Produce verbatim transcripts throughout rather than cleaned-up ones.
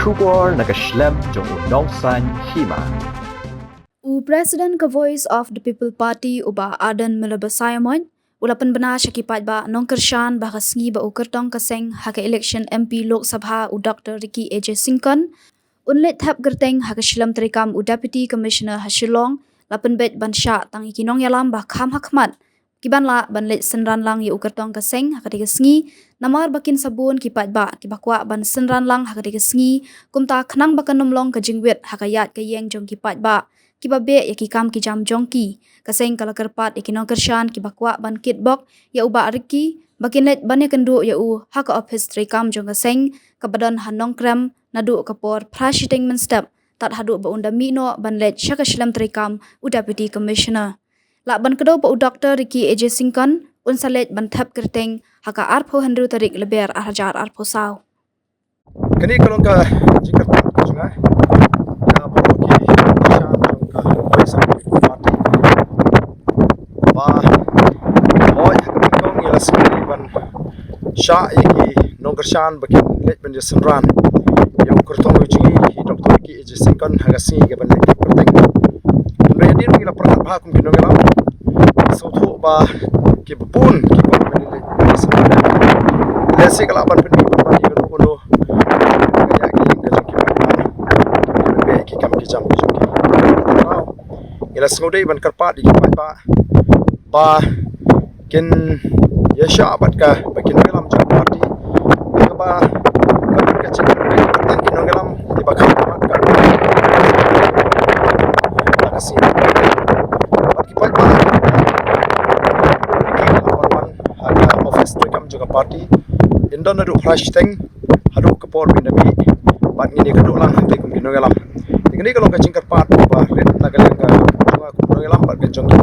Khubor na ka shlem jong u Nongsaiñ Hima. U President ka Voice of the People Party, u Bah Ardent Miller Basaiawmoit, u la pynbna sha ki paidbah nongkyrshan ba ha ka sngi ba u kyrtong ka seng ha ka election M P Lok Sabha, u Doctor Ricky A J Syngkon, un leit thep kyrteng ha ka shlem treikam u Deputy Commissioner ha Shillong, la pynbeit ban shah tang ïa ki nongïalam ba kham ha khmat ki ban lah ban leit synran lang ïa u kyrtong ka seng ha katei ka sngi, namar ba kin sa bun ki paidbah kiba kwah ban synran lang ha katei ka sngi, kumta khnang ba kan ym long ka jingwit ha ka ïaid ka ïeng jong ki paidbah kiba beh ïa ki kam ki jam jong ki. Ka seng ka la kyrpad ïa ki nongkyrshan kiba kwah ban kitbok ïa u Bah Ricky ba kin leit ban ïakynduh ïa u ha ka ophis treikam jong ka seng kaba don ha Nongkrem naduh ka por phra shiteng mynstep tad haduh ba un da mih noh ban leit sha ka shlem treikam u Deputy Commissioner. Lah ban kdew ba u Doctor Ricky A J Syngkon un sa leit ban thep kyrteng ha ka arphew hynriew tarik Lber ar hajar arphew saw. Kane ka long ka jingkyrpad ka jong nga ïa baroh ki nongkyrshan jong ka Voice of the People Party ba hooid ha ka nyngkong ngi la sngewdei ban shah ïa ki nongkyrshan ba kin leit ban ïasynran ïa u kyrtong u jong ngi, i Doctor Ricky A J Syngkon, ha ka sngi kaban leit thep kyrteng. Hynrei hadien ba ngi la pyrkhat bha kum ki nongïalam, sngewthuh ba kiba bun ki kwah ban leit ban ïasynran. Lehse ka lah ban pynmih ban ïa kano kano ka ïa ka ïing ka jong ki paidbah, ki ban beh ki kam ki jam ki jong ki. Ngi la sngewdei ban kyrpad ïa ki paidbah ba kin ïashah bad ka, ba kin ïalam jong ka party. Kaba ka, ka jingkyrpad tang ki nongïalam kiba kham khmat ka, ka sien. Bad ki paidbah ki la wan ha ka office treikam jong ka party, in don naduh phra shiteng haduh ka por ba in da mih. Bad ngin ïakynduh lang hangtei kum ki nongïalam. Te kane ka long ka jingkyrpad ba rit na ka liang ka jong nga kum nongïalam bad ka jong ki,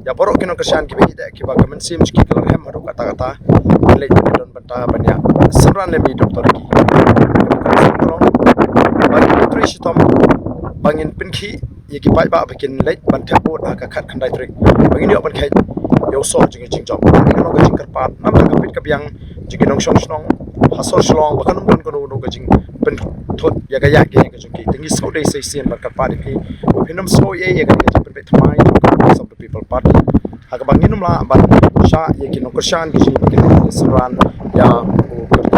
ïa baroh ki nongkyrshan kiba ïeit, kiba ka mynsiem jong ki ka la rhem haduh katta katta, leit ban don bynta ban ïasynran lem ïa u Doctor Ricky. Ba ngin trei shitom ba ngin pynkhih ïa ki paidbah ba kin leit ban thep vote ha ka khatkhyndai tarik ba ngin ïoh ban kheit ïa u soh jong ka jingjop. Kane ka long ka jingkyrpad namar ka bit ka biang jong ki nongshong shnong ha sor Shillong ba kan ym don kano kano ka jingpynthut ïa ka ïaid ka ïeng ka jong ki. Te ngi sngewdei sa shisien ban kyrpad ïa phi ba phin ym sngew ei ei ïa kane ka jingpynbeit thymmai jong ka Voice of the People Party, ha kaba ngin ym lah ban shah ïa ki nongkyrshan ki jong ngi ba kin ïasynran ïa u kyrtong